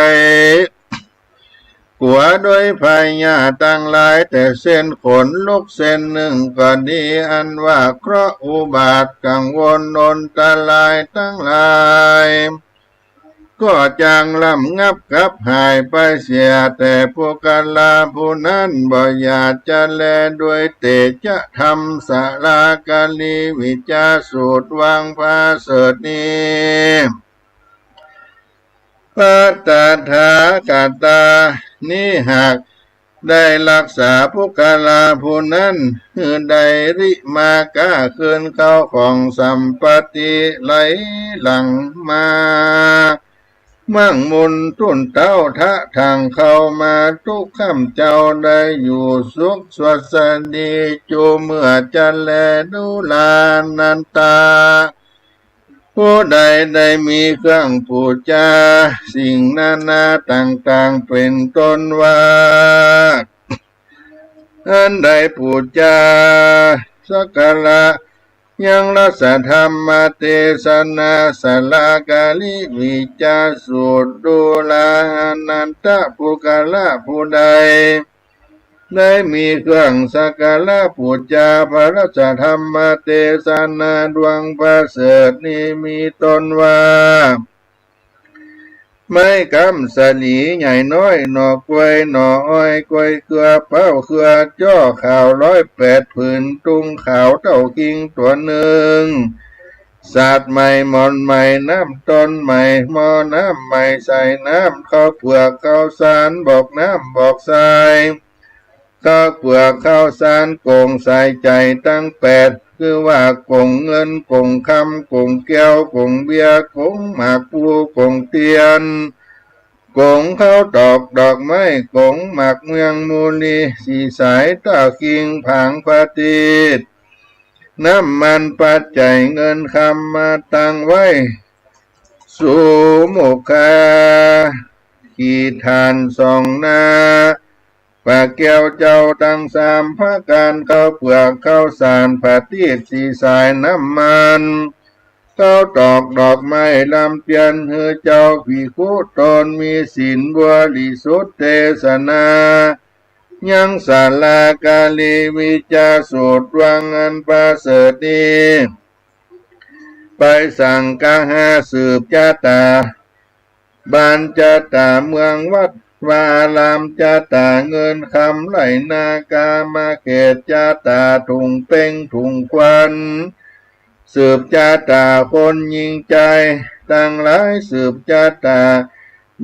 กั๋วโดยภัยยะตังหลาย แต่เส้นขนลุกเส้นนึ่งก็ดี อันว่าเคราะห์อุบัติกังวลอันตรายตังหลาย ก็จักระงับกลับหายไปเสีย แต่ปุคคละผู้นั้นบ่อยากจะแล ด้วยเตชะธรรมสาลาการีวิจาสูตรวังประเสริฐนี้ พระตถาคตานี้หากได้รักษาปุคคละผู้นั้น หื้อได้ริมาก้าคืนเข้าของสัมปติไหลหลั่งมา มั่งมูลตุ้นเต้าทะทั่งเข้ามา ตุ๊กค่ำเจ้าได้อยู่สุขสวัสดี จุเมื่อจะแล ดูรานันตะ ผู้ใดได้มีเครื่องปู๋จาสิ่งนานาต่างๆ เป๋นต้นว่า อันได้ปู๋จาสักการะยังรักษาธรรมเตสนาสาลาการีวิจาสูตร ดูราอนันตะ ปุคคละผู้ใด ได้มีเครื่องสักการะปู๋จาพระรัตนธรรมเตสนาดวงประเสริฐนี้ มีต้นว่า ไม้กำสะหลีใหญ่น้อย หน่อกล้วยหน่ออ้อย กล้วยเครือเป๊าเครือจ้อ ขาวร้อยแปดผืน ตุงขาวเต้าคิงตั๋วนึ่ง สาดใหม่หมอนใหม่ น้ำต้นใหม่ หม้อน้ำใหม่ใส่น้ำ ข้าวเปลือกข้าวสาร บอกน้ำบอกทราย ข้าวเปลือกข้าวสาร ก๋งใส่ใจ๋ตังแปด คือว่าก๋งเงินก๋งคำ ก๋งแก้วก๋งเบียร์ ก๋งหมากพลูก๋งเตียน ก๋งข้าวตอกดอกไม้ ก๋งหมากเมืองมูลี สีสายเต้าคิงผางประทีป น้ำมันปัจจัยเงินคำมาตั้งไว้ สุมุขคา ขีถ่านสองหน้า ปาแก้วเจ้าตังสามประก๋าน ข้าวเปลือกข้าวสาร ประทีป สีสาย น้ำมัน ข้าวตอกดอกไม้ ลำเตียน หื้อเจ้าภิกขุตนมีศีลบริสุทธิ์เตสนา ยังสาลาการีวิจาสูตรวังอันประเสริฐนี้ ไปสังคหาสืบจาตา บ้านจาตา เมืองวัดวาอารามจาตา เงินคำไหลนากา มาเกตจาตา ถุงเป็งถุงควัน สืบจาตา คนหญิงจายตังหลาย สืบจาตา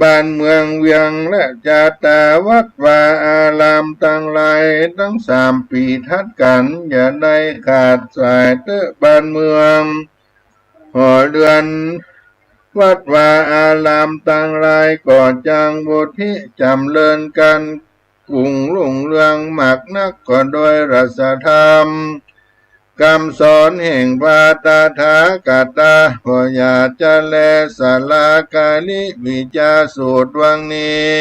บ้านเมืองเวียงและจาตา วัดวาอารามตังหลาย ตังสามปี๋ถัดกั๋น อย่าได้ขาดสายเต๊อะบ้านเมือง หอเฮือน วัดวาอารามตังหลาย ก็จักวุฒิจ๋ำเริญกั๋น กุ่งรุ่งเรืองมากนักก็โดยราชธรรม กำสอนแห่งพระตถาคตา บ่อย่าจะแลสาลาการิวิจาสูตรวังนี้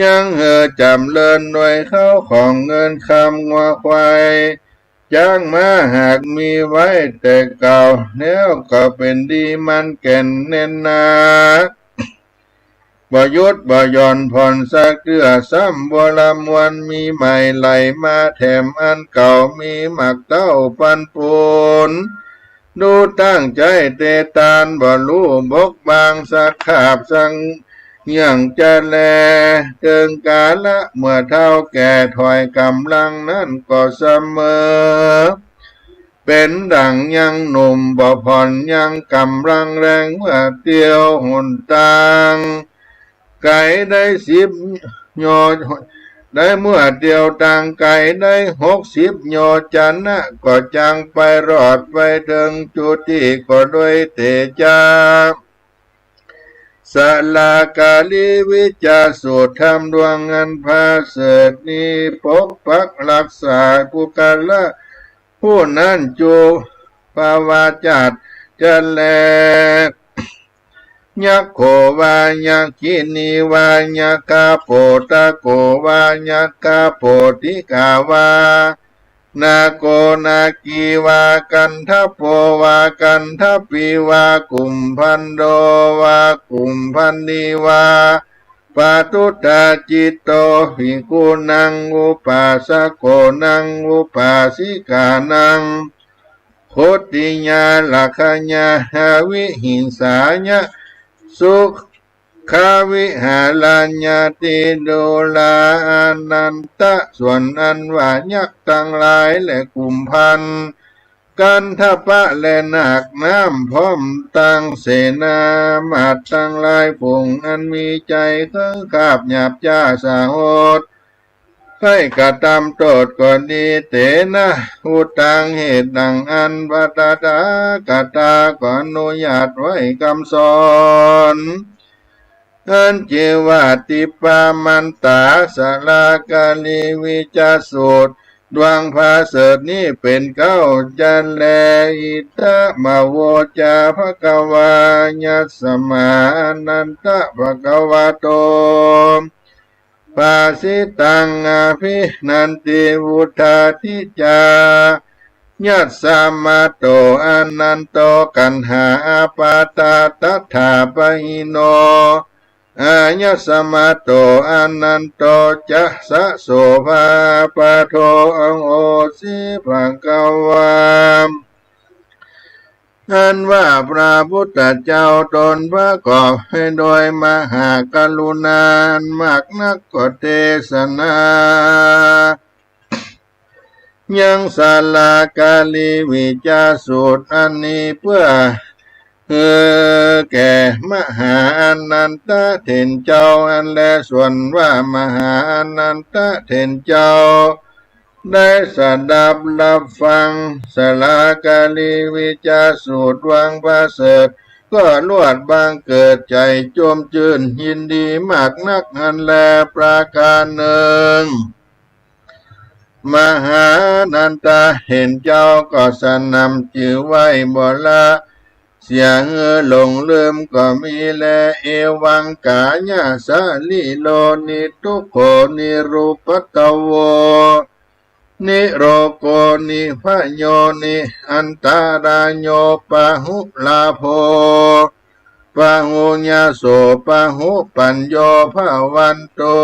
ยังหื้อจ๋ำเริญด้วยข้าวของเงินคำงัวควาย จ๊างม้าหากมีไว้แต่เก่า แล้วก็เป๋นดีมั่นแก่นแน่นหนา บ่หยุดบ่หย่อนผ่อนสักเตื้อ ซ้ำบัวลำมวลมีใหม่ไหลมาแถมอันเก่า มีหมากเต้าปันปูน ดูตั้งใจ๋เตตาน บ่ฮู้บกบางสักคาบสัก อย่างจะแล เถิงกาละเมื่อเฒ่าแก่ ถ้อยก๋ำลังนั้นก็เสมอ เป๋นดั่งยังหนุ่มบ่ผ่อนยังก๋ำลังแรง เมื่อเตียวหนตางไก๋ได้สิบโยชน์ ได้เมื่อเตียวตางไก๋ได้หกสิบโยชนะ ก็จักไปรอดไปเถิงจุติก็ด้วยเตชะ สาลาการิวิจาสูตร ธรรมดวงอันประเสริฐนี้ ปกปักรักษาปุคคละ ผู้นั้นจุภาวาจัตจะแล ยักโขวายักขินีวา ยักขโปตโกวา ยักขโปติกาวา นาโกนาคีวา กันทโปวา กันทปีวา กุมภันโดวา กุมภันนีวา ปาทุตตาจิตโต ภิกขุนังอุปาสโก นังอุปาสิกานัง โคติยาลักขยาหาวิหิงสายะ สุขวิหารัญญาติดูรา อานันทะ ส่วนอันว่ายักษ์ตังหลายและกุมภัณฑ์ กันทปะและนาคน้ำ พร้อมตังเสนามาตย์ตังหลายฝูง อันมีใจ๋เคืองคาบหยาบจ๊าสาหด ใค่กระตำโต้ษก็ดี เตนะ อุตัง เหตุดั่งอั้น พระตถาคตาก็อนุญาตไว้กำสอน อันจื้อว่าทิพพมันตา สาลาการีวิจาสูตร ดวงประเสริฐนี้เป๋นเก๊าจะแล อิทธะมะโวจาภะคะวา ยัสมา อานันทะ ภะคะวะโต ภาสิตัง อภินันติ วุฑฒาธิจา ยัสมาโต อานันโต กัณหา อาปาตา ตัฏฐาปะหิโน อายัสมาโต อานันโต จะสะโสภาปะโท อโหสิ ภะคะวา อันว่าพระพุทธเจ้าตนประกอบไปโดยมหากรุณาอันมากนักก็เตสนา ยังสาลาการีวิจาสูตรอันนี้ เปื้อหื้อแก่มหาอานันทะเถรเจ้าอั้นแล ส่วนว่ามหาอานันทะเถรเจ้า ได้สดับฮับฟังสาลาการีวิจาสูตรดวงประเสริฐ ก็ลวดบังเกิดใจ๋จวมจื้นยินดีมากนักอั้นแลประก๋านนึ่ง มหาอานันทะเถรเจ้าก็สนำจื้อไว้บ่ละ เสียหื้อหลงลืมก็มีแล เอวังกายะสะรีโร นิทุกโข นิรุปัทโว นิโรโก นิพโย นิอันตรายโย ปะหุลาโภ ปะหุญญโส ปะหุปัญโญ ภะวันตุ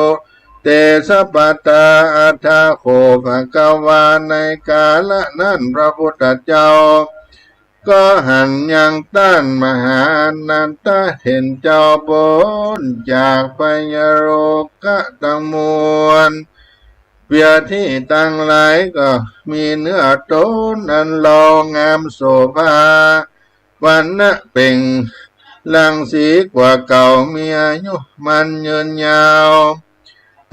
เตสะปะทา อัฏฐะโข ภะคะวา ในกาละนั้นพระพุทธเจ้า ก็หันยังต้านมหาอานันทะเถรเจ้าป๊นจากพยโรคทั้งมวล เปียธิตังหลายก็มีเนื้อต๋นอันหล่องามโสภา วรรณะเปล่งรังสีกว่าเก่า มีอายุมั่นยืนยาว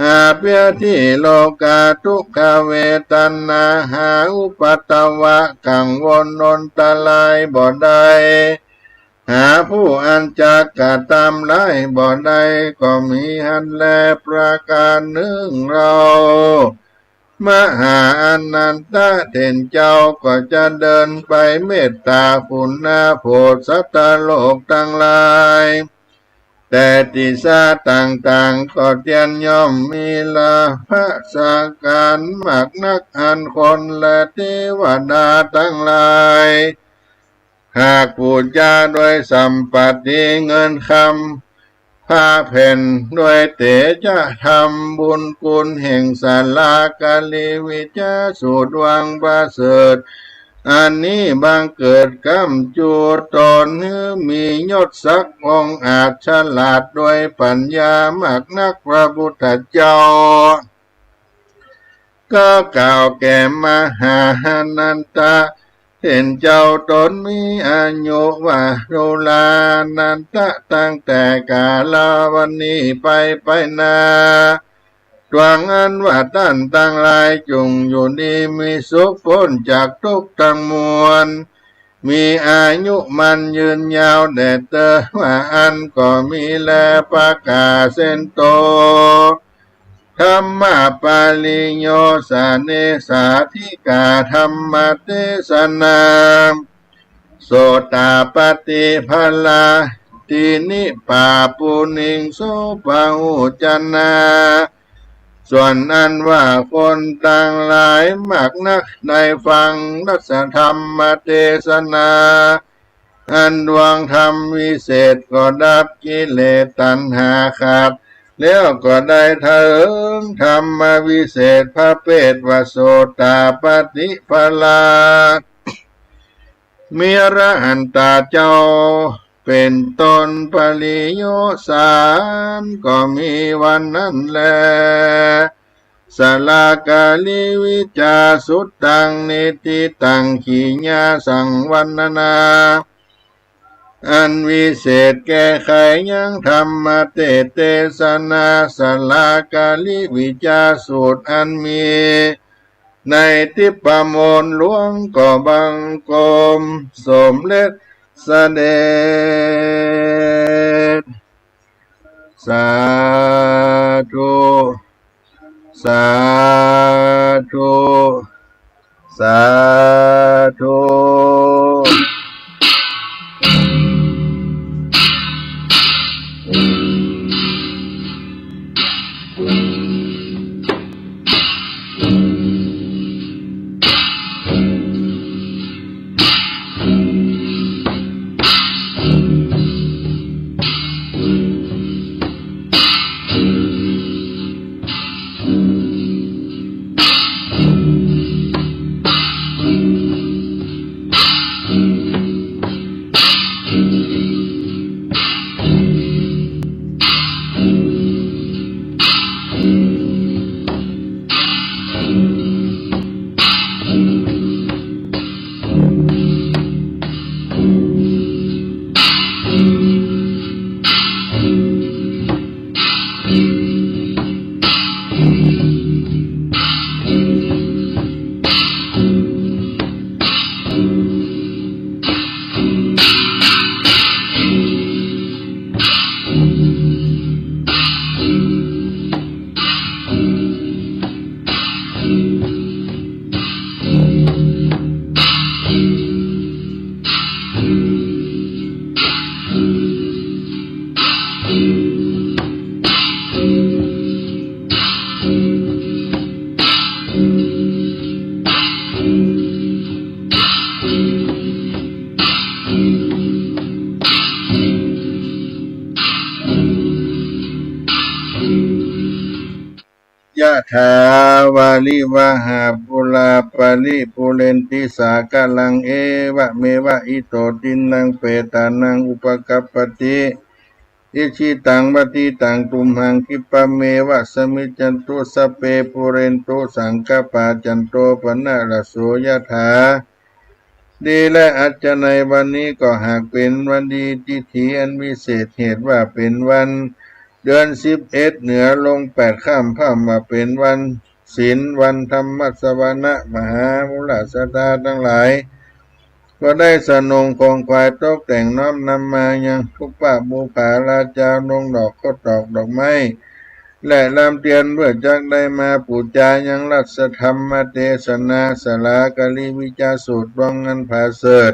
หาเปียธิโรคา ทุกขเวทนา หาอุปัทวะกังวลอันตรายบ่ได้ หาผู้อันจะกระตำร้ายบ่ได้ก็มีหั้นแล ประการนึ่งเล่า มหาอานันทะเถรเจ้าก็จะเดินไปเมตตาคุณนาโผฏสัตว์โลกตังหลาย แต่ติสาต่างๆ ก็เตียนย่อมมีลาภะสาการมากนัก อันคนและเตวดาตังหลาย หากปู๋จาโดยสัมปัตติเงินคำ ผ้าแผ่น โดยเตจะธรรมบุญกุลแห่งสาลาการิวิจาสูตรวังประเสริฐ อันนี้บังเกิดก้ำจู๋ต๋นหื้อมียศศักดิ์องอาจฉลาดโดยปัญญามากนัก พระพุทธเจ้า ก็กล่าวแก่มหาอานันทะเถรเจ้า ต๋นมีอายุวารุรานันทะ ตั้งแต่กาลวรรณีไปไปนา ตวงอันว่าต้านตังหลายจุ่งอยู่ดีมีสุขป๊นจากทุกข์ตังมวล มีอายุมั่นยืนยาวแด่เตอ ว่าอั้นก็มีแล ประกาศเส้นโต ธัมมปริโยสเนสาธิกาธัมมเตสนา โสตาปัตติภลาตินิปาปุนิงโสปะหูจนา ส่วนอันว่าคนตังหลายมากนักได้ฟังรัสธรรมเตสนา อันดวงธรรมวิเศษก็ดับกิเลสตัณหาขาด แล้วก็ได้เถิงธรรมวิเศษประเภทว่าโสตาปัตติผลา มีอรหันตาเจ้าเป๋นต้น ปริโยสาม ก็มีวันนั้นแล สาลาการิวิจาสุตตัง นิฏฐิตัง ขีญาสังวรรณนา อันวิเศษแก้ไขยังธรรมเตสเตสนา สาลาการิวิจาสูตรอันมีในทิพมณฑลหลวง ก็บังคมสมเร็จเสด็จ สาธุ สาธุ สาธุยะถาวาริวะหาปูราปะริปูเรนติสาคะรัง เอวะเมวะอิโตตินนังเปตานังอุปะกัปปะติ อิจฉิตังปัตถิตังตุมหัง ขิปปะเมวะสะมิชฌะตุ สัพเพปูเรนตุสังกะปา จันโทปะนะระโสยะถา ดีและอัจฉริยะ วันนี้ก็หากเป๋นวันดี ทิฏฐิอันวิเศษ เหตุว่าเป๋นวันเดือนสิบเอ็ด เหนือลงแปดค่ำ พร่ำว่าเป๋นวันศีล วันธรรมสวนะ มหามูลศรัทธาตังหลาย ก็ได้สนงของขวัญตกแต่งน้อมนำมายังปุพพบุปผาราชา ลงดอกข้าวตอกดอกไม้ และลำเตียน เพื่อจักได้มาปู๋จายังราชธรรมเตสนา สาลาการิวิจาสูตร ดวงอันผาเสริฐ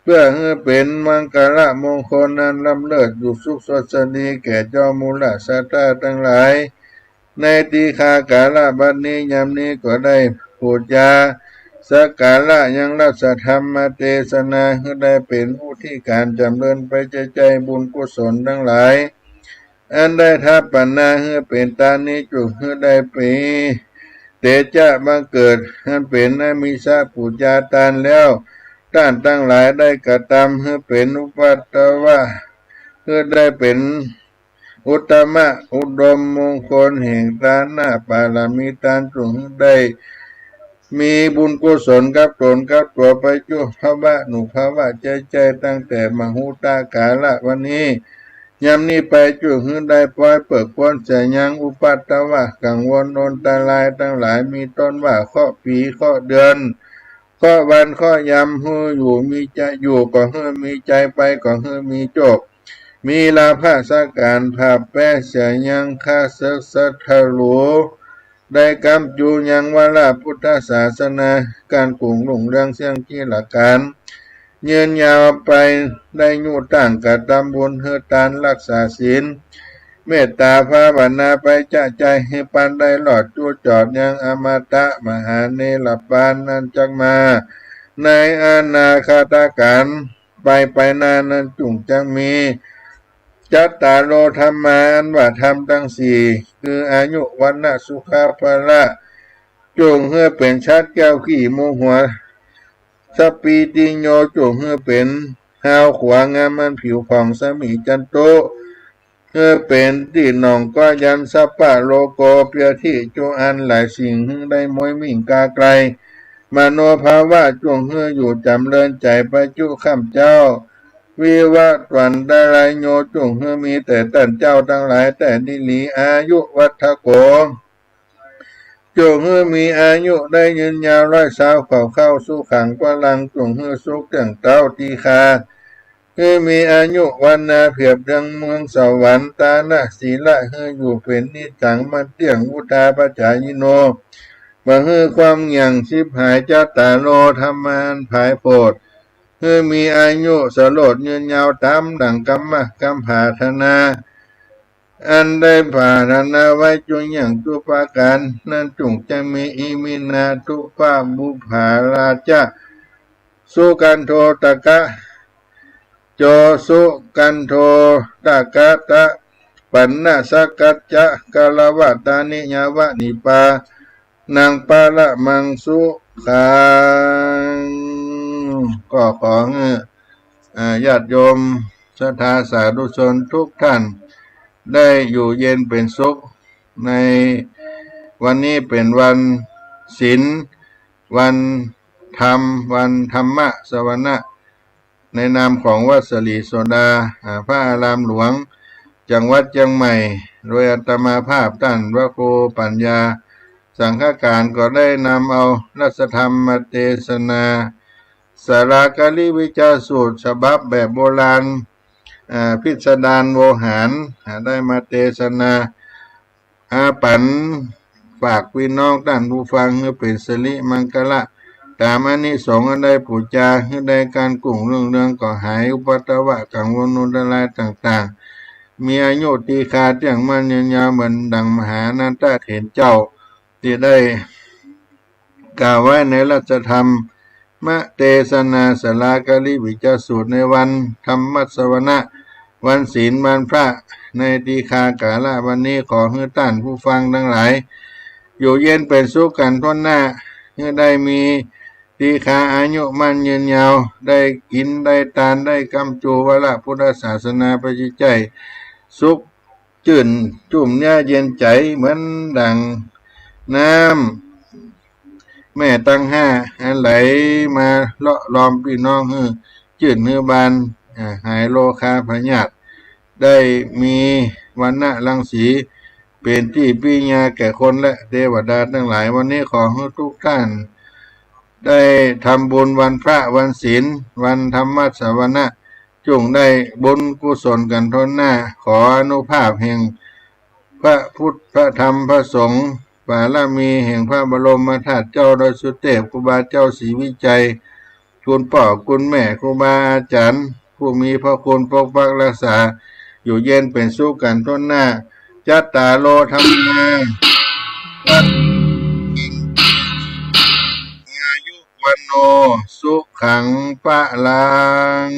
เพื่อหื้อเป๋นมังคละมงคลอันล้ำเลิศอยู่สุขสดสดีแก่เจ้ามูลศรัทธาตังหลาย ในตีฆากาละบัดนี้ยามนี้ก็ได้ปู๋จาสักการะยังราชธรรมเตสนา หื้อได้เป๋นผู้ที่ก๋านจ๋ำเริญไปใจ้ๆ บุญกุศลตังหลาย อันได้ถาปนาหื้อเป๋นตานนี้ จุ่งหื้อได้เป๋นเตจะบังเกิด อันเป๋นอามิสปู๋จาตานแล้ว ต้านตังหลายได้กระตำหื้อเป๋นอุปัตตวะ หื้อได้เป๋นอุตตมะอุดมมงคลแห่งตานะปารมีตาน จุ่งหื้อได้ มีบุญกุศลกับตนกับตั๋ว ปัจจุบันภวานุภวะใจ้ๆ ตั้งแต่มหุตตะกาละวันนี้ ยามนี้ไป จุ่งหื้อได้ป๊อยเปิกป๊นเสียยังอุปัตตวะกังวลอันตรายตังหลาย มีต้นว่าเคราะห์ปี เคราะห์เดือน เคราะห์วัน เคราะห์ยาม หื้ออยู่มีใจ๋อยู่ก็หื้อมีใจ๋ ไปก็หื้อมีโจค มีลาภะสักก๋าน ผาบแป๊เสียยังข้าศึกศัตรู ได้ก๋ำจูยังวรพุทธศาสนา ก๋านกุ่งรุ่งเรืองเสี้ยงจิรกาล ยืนยาวไป ได้ยุตั้งกระตำบุญ หื้อตาน ฮักษาศีล เมตตาภาวนาไปจะใจ้ หื้อปานได้รอดจูจอดยังอมตะมหาเนรปานนั้นจักมา ในอนาคตกาล ไปไปหน้านั้น จุ่งจักมี จัตตาโร ธัมมา อันว่าธรรมตังสี่ คืออายุ วรรณะ สุขะ พละ จุ่งหื้อเป๋นฉัตรแก้วขี้มูกหัว สะปีติโย จุ่งหื้อเป๋นฮาวขวางามอันผิวผ่อง สะหมีจันตุ หื้อเป๋นตี้หน่องเกาะยัน สัพพะโลโก เปียทิจุอันหลายสิ่ง หื้อได้ม้วยมิ่งกาไกล มโนภาวะ จุ่งหื้ออยู่จ๋ำเริญใจ๋ ปัจจุค่ำเจ๊า วิวัตวันตรายโย จุ่งหื้อมีแต่ต้านเจ้าตังหลายแต่ดีหลี อายุวัฒโก จุ่งหื้อมีอายุได้ยืนยาวร้อยซาวเข้าเข้า สุขังพลัง จุ่งหื้อสุขเตี้ยงเต๊า ตีฆา หื้อมีอายุวรรณาเปรียบดังเมืองสวรรค์ ตานะสีละ หื้ออยู่เป๋นนิจจังมั่นเตี้ยง วุฑฒาปจายิโน บ่หื้อความหยั่งฉิบหาย จัตตาโร ธัมมา อันผายโผด หื้อมีอายุสโรจน์ยืนยาวต๋ามดั่งกำมะกำผาถนา อันได้ผาถนาไว้จุ่งหยั่งจุปาก๋าน นั้นจุ่งจักมี อิมินา ปุพพบุปผาราชะ สุกันโทตกะ โจ สุกันโทตกะตะ ปันนะสกัจจะ กาลวะตานิ ยาวะนิปา นังปะระมังสุขัง ก็ขอหื้อ อ่า ญาติโยมศรัทธาสาธุชนทุกท่าน ได้อยู่เย็นเป๋นสุข ในวันนี้เป๋นวันศีล วันธรรม วันธรรมสวนะ ในนามของวัดสลีโสดา อ่า พระอารามหลวง จังหวัดเจียงใหม่ โดยอาตมาภาพต้านพระครูปัญญา สังฆการก็ได้นำเอารัชธรรมเตสนา สาลาการิวิจาสูตรฉบับแบบโบราณ อ่า พิสดารโวหาร อ่า ได้มาเตสนา อาปั๋นฝากปี้น้องต้านผู้ฟัง หื้อเป๋นสิริมังคละ ต๋ามอานิสงส์อันได้ปู๋จา หื้อได้ก๋านกุ่งรุ่งเรือง ก็หายอุปัตตวะกังวลอันตรายต่างๆ มีอายุตีฆาเตี้ยงมั่นยืนยาว เหมือนดังมหานันทเถรเจ้า ตี้ได้ กล่าวไว้ในรัชธรรมเตสนา สาลาการิวิจาสูตร ในวันธรรมสวนะ วันศีล วันพระ ในตีฆากาละวันนี้ ขอหื้อต้านผู้ฟังตังหลาย อยู่เย็นเป๋นสุขกั๋นถ้วนหน้า หื้อได้มีตีฆาอายุมั่นยืนยาว ได้กิ๋นได้ตาน ได้ก๋ำจูวรพุทธศาสนาไปใจ้ๆ สุข จื้นจุ่มเนื้อเย็นใจ๋ เหมือนดั่งน้ำแม่ตังห้า อันไหลมาเลาะลอมปี้น้อง หื้อจื้นหื้อบาน อ่า หายโรคาพยาธิ ได้มีวรรณะรังสี เป๋นตี้ปิ๊งญาแก่คนและเตวดาตังหลาย วันนี้ขอหื้อทุกท่าน ได้ทำบุญวันพระวันศีล วันธรรมสวนะ จุ่งได้บุญกุศลกั๋นถ้วนหน้า ขออานุภาพแห่งพระพุทธ พระธรรม พระสงฆ์ บารมีแห่งพระบรมธาตุเจ้าดอยสุเตพ ครูบาเจ้าศรีวิชัย คุณป้อคุณแม่ ครูบาอาจ๋ารย์ ผู้มีพระคุณปกปักรักษา อยู่เย็นเป๋นสุขกั๋นถ้วนหน้า จัตตาโร ธัมมา อายุ วัณโณ สุขัง พลัง